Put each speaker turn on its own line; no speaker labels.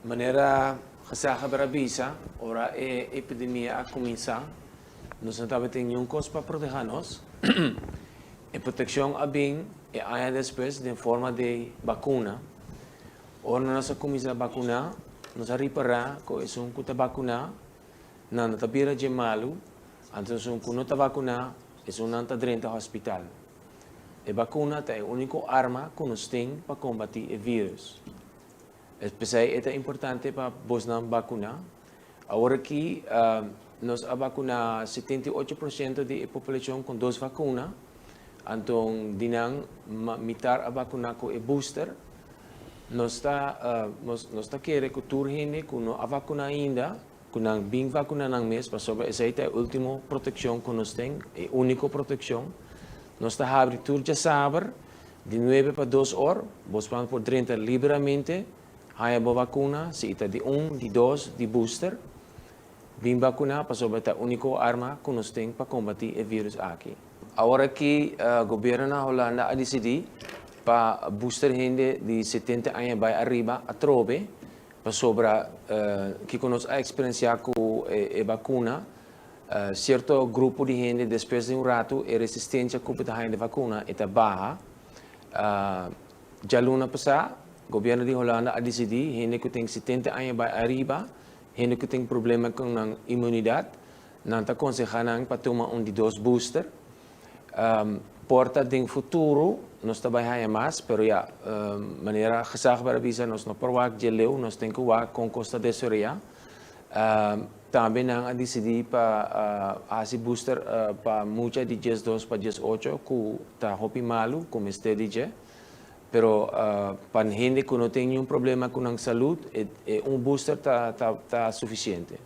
Manera gezaghebber a bisa, ora e epidemia a kuminsá, nos no tabatin niun kos pa protehá nos. E protekshon a bin e aña despues den forma di bakuna. Ora nos a kuminsá bakuná, nos a ripará ku esun ku ta bakuná, nan no ta bira dje malu, anto esun ku no ta bakuná, esunnan ta drenta hospital. E bakuna ta e úniko arma ku nos tin pa kombatí e vírus. P'esei e ta importante pa bosnan bakuná. Awor aki nos a bakuná 78% di e populashon ku dos vakuna, anto di nan mitar a bakuná ku e booster. Nos ta kere ku tur hende ku no a vakuná ainda, ku nan bin vakuná nan mes, pasobra esei ta e último protekshon ku nos tin, e úniko protekshon. Nos ta habri tur djasaber di 9 pa 2 or, bo por drenta liberamente, haña bo vakuna, si ta di un, di dos, di booster, bin vakuná, pasobra ta e úniko arma ku nos tin pa kombatí e vírus aki. Awor aki gobièrnu na Hulanda a disidí pa booster hende di 70 aña bai ariba atrobe, pasobra ku nos a eksperensiá ku e vakuna, sierto grupo di hende despues di un ratu e resistensia ku e vakuna ta baha. Djaluna pasá, gobièrnu di Hulanda a disidí hende ku tin 70 aña bai ariba, hende ku tin problema ku nan inmunidat, nan ta konsehá nan pa tuma un di dos booster. Por ta den futuro, nos ta bai haña mas, pero ja, manera gezaghebber a bisa, nos no por wak dje leu, nos tin ku wak kon kos ta desaroyá. Tambe nan a disidí pa hasi booster pa mucha di 12 pa 18 ku ta hopi malu, ku mester di dje. Pero pa hende ku no tin ningun problema ku nan salú, un booster ta sufisiente.